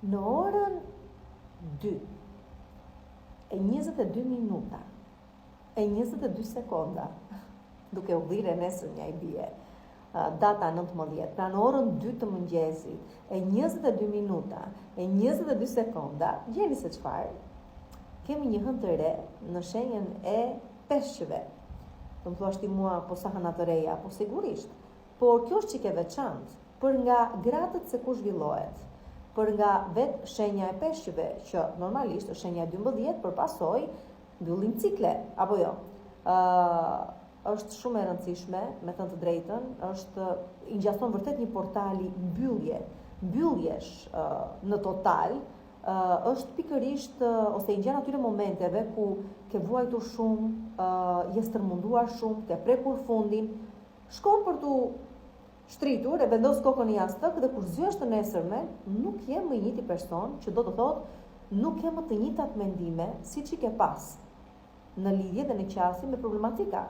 Në orën 2 e 22 minuta e 22 sekonda, duke u gdhirë e nesërmja i bie, data 19, pra në orën 2 të mëngjesit, e 22 minuta, e 22 sekonda, gjeni se çfarë, kemi një hënë të re në shenjën e peshqve. Do më thuash ti mua, po sa hëna të reja, po sigurisht. Por kjo është çik e veçantë, për nga gradët se ku zhvillohet, për nga vetë shenja e peshqve, që normalisht është shenja e 12, për pasojë mbyllim cikle, apo jo? Ë është shumë e rëndësishme, me thënë të drejtën, është i ngjason vërtet një portali mbyllje, mbylljesh në total, është pikërisht ose i ngjan atyre momenteve ku ke vuajtur shumë, je stërmunduar shumë, ke prekur fundin, shkon për t'u shtritur, e vendos kokën në jastëk dhe kur zgjohesh të nesërmen, nuk je më i njëjti person, që do të thotë nuk ke më të njëjtat mendime siç i ke pas në lidhje dhe në qasje me problematika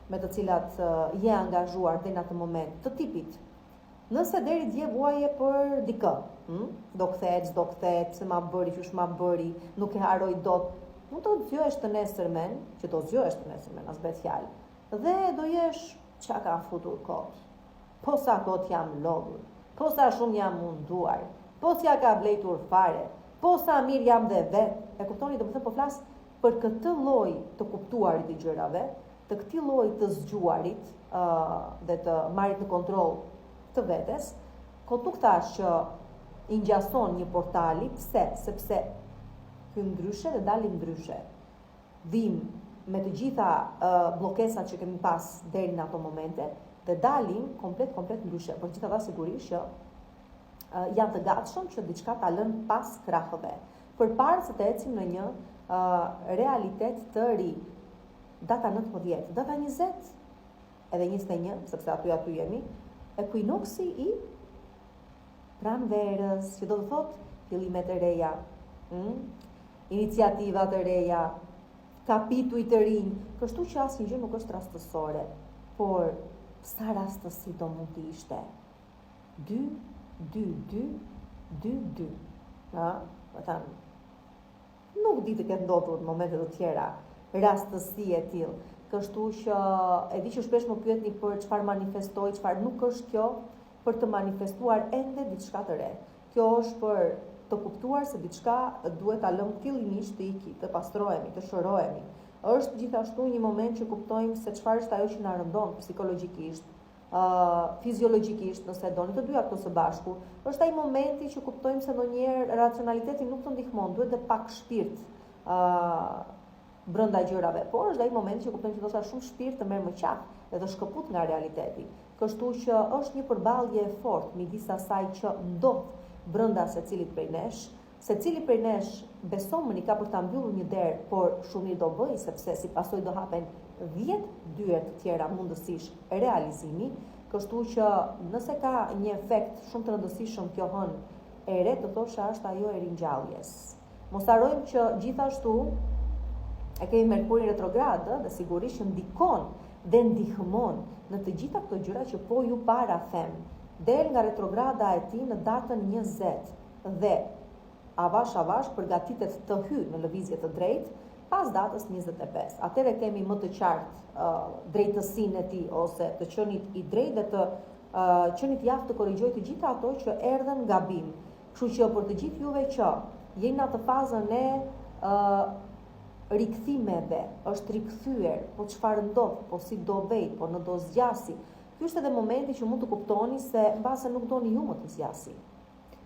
me të cilat je angazhuar deri në atë moment, të tipit Nëse deri dje vuaje për dikë, hm, do kthehet, s'do kthehet, pse ma bëri, qysh ma bëri, nuk e harroj dot, mund të zgjohesh të nesërmen, që do zgjohesh të nesërmen, as bëhet fjalë, dhe do jesh ça kam futur kot. Po sa kot jam lodhur, po sa shumë jam munduar, po s'ia ka vlejtur fare, po sa mirë jam dhe vetë. E kuptoni, domethënë po flas për këtë lloj të kuptuarit të gjërave, të këtij lloji të zgjuarit dhe të marrit në kontroll të vetes, kot nuk thashë që i ngjason një portali, pse? Sepse hyjmë ndryshe dhe dalim ndryshe. Vijmë me të gjitha bllokesat që kemi pas deri në ato momente dhe dalim komplet komplet ndryshe. Për gjithë ata sigurisht që janë të gatshëm që diçka ta lënë pas krahëve, përpara se të ecim në një realitet të ri. Data 19, data 20 edhe 21, sepse aty aty jemi, ekuinoksi i pranverës, që do të thotë fillime të reja, mm? iniciativa të reja, kapituj të rinj, kështu që asnjë gjë nuk është rastësore, por sa rastësi do mund të ishte? 2, 2, 2, 2, 2. Ha, po them, Nuk di të ketë ndodhur në momente të tjera rastësi e tillë. Kështu që e di që shpesh më pyetni për çfarë manifestoj, çfarë nuk është kjo për të manifestuar ende diçka të re. Kjo është për të kuptuar se diçka duhet ta lëmë fillimisht të iki, të pastrohemi, të shërohemi. Është gjithashtu një moment që kuptojmë se çfarë është ajo që na rëndon psikologjikisht, fiziologjikisht, nëse doni të dyja këto së bashku, është ai momenti që kuptojmë se ndonjëherë racionaliteti nuk të ndihmon, duhet dhe pak shpirt ë brenda gjërave, por është ai momenti që kuptojmë që ndoshta shumë shpirt të merr më qafë dhe të shkëput nga realiteti. Kështu që është një përballje e fortë midis asaj që ndodh brenda secilit prej nesh, Secili prej nesh, besomëni, ka për ta mbyllur një derë, por shumë mirë do bëjë, sepse si pasojë do hapen 10 dyer të tjera mundësish realizimi, kështu që nëse ka një efekt shumë të rëndësishëm kjo hënë e re, do thosha është ajo e ringjalljes. Mos harrojmë që gjithashtu e kemi Merkurin retrograd dhe sigurisht që ndikon dhe ndihmon në të gjitha këto gjëra që po ju para them. Del nga retrograda e tij në datën 20 dhe avash avash përgatitet të hyjë në lëvizje të drejtë pas datës 25. Atëherë kemi më të qartë drejtësinë e tij ose të qenit i drejtë dhe të qenit i aftë të korrigjojë të gjitha ato që erdhën gabim. Kështu që për të gjithë juve që jeni në atë fazën e rikthimeve, është rikthyer, po çfarë ndodh, po si do vej, po në do zgjasi. Ky është edhe momenti që mund të kuptoni se mbase nuk doni ju më të zgjasi.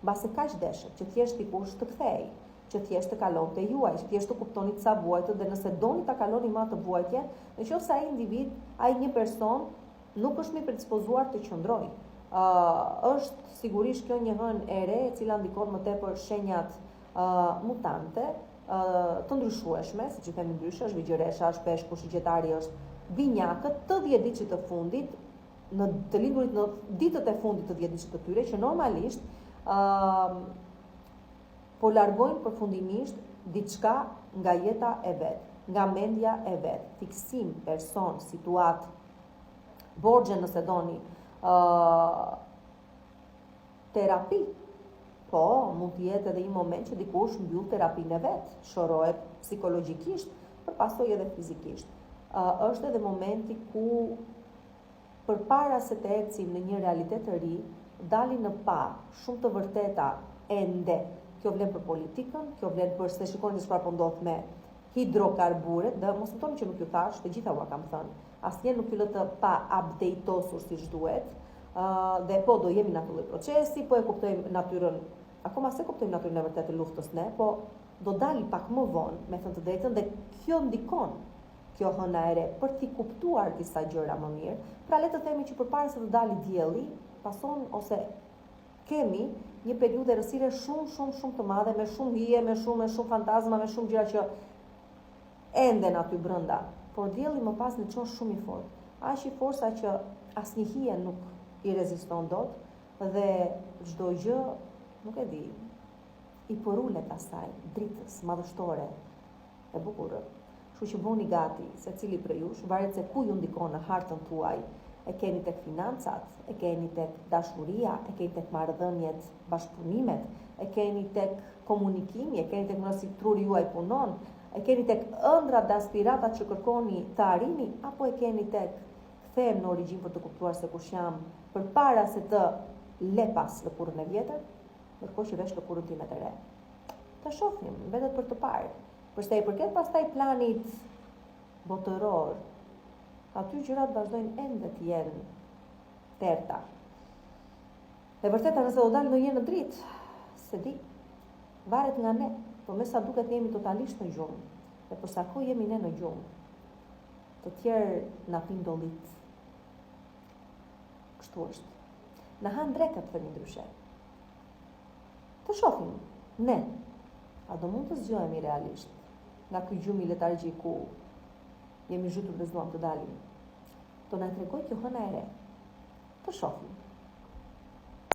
Mbase kaq deshët, që thjesht dikush të kthehej, që thjesht të kalonte juaj, që thjesht të kuptonit sa vuajtët dhe nëse doni ta kaloni më atë vuajtje, në qoftë se ai individ, ai një person nuk është më i predispozuar të qëndrojë. Ë është sigurisht kjo një hënë e re e cila ndikon më tepër shenjat ë mutante, ë të ndryshueshme, siç i themi ndryshe, është virgjëresha, është peshku, shigjetari, është binjakët, të 10 ditëshit të fundit, në të lindurit në ditët e fundit të dhjetëditëshit të tyre që normalisht ë uh, po largojnë përfundimisht diçka nga jeta e vet, nga mendja e vet, fiksim, person, situatë, borxhe nëse doni, ë uh, terapi. Po, mund të jetë edhe një moment që dikush mbyll terapinë e vet, shërohet psikologjikisht, për pasojë edhe fizikisht. Uh, është edhe momenti ku përpara se të ecim në një realitet të ri, dalin në pah shumë të vërteta ende. Kjo vlen për politikën, kjo vlen për se shikoni se çfarë po ndodh me hidrokarburet, dhe mos më thoni që nuk ju thash, të gjitha ua kam thënë. Asnjëherë nuk ju lë të pa update-osur siç duhet. Uh, dhe po do jemi në atë lloj procesi, po e kuptojmë natyrën, akoma s'e kuptojmë natyrën e vërtetë të luftës ne, po do dali pak më vonë, me thënë të drejtën, dhe kjo ndikon kjo hëna e re për t'i kuptuar disa gjëra më mirë. Pra le të themi që përpara se të dali dielli, pason ose kemi një periudhë errësire shumë shumë shumë të madhe me shumë hije, me shumë me shumë fantazma, me shumë gjëra që enden aty brenda. Por dielli më pas ndriçon shumë i fortë. Aq i fortë sa që asnjë hije nuk i reziston dot dhe çdo gjë, nuk e di, i përulet asaj dritës madhështore E bukur. Kështu që bëhuni gati, secili prej jush, varet se ku ju ndikon në hartën tuaj, e keni tek financat, e keni tek dashuria, e keni tek marrëdhëniet, bashkëpunimet, e keni tek komunikimi, e keni tek mënyra si truri juaj punon, e keni tek ëndrrat dhe aspiratat që kërkoni të arrini, apo e keni tek kthehem në origjinë për të kuptuar se kush jam përpara se të le pas lëkurën e vjetër, ndërkohë që vesh lëkurën time të re. Ta shohim, mbetet për të parë. Për sa i përket pastaj planit botëror, aty gjërat vazhdojnë ende të jenë të errëta. E vërteta nëse do dalë ndonjëherë në dritë, s'e di. Varet nga ne, por me sa duket ne jemi totalisht në gjumë. Dhe për sa kohë jemi ne në gjumë, të tjerë na pinë dollitë. Kështu është. Na hanë drekët, themi ndryshe. Të shohim, ne, a do mund të zgjohemi realisht nga ky gjumi letargjik ku jemi zhytur dhe s'duam të dalim. Do na tregojë kjo hëna e re. Të shohim.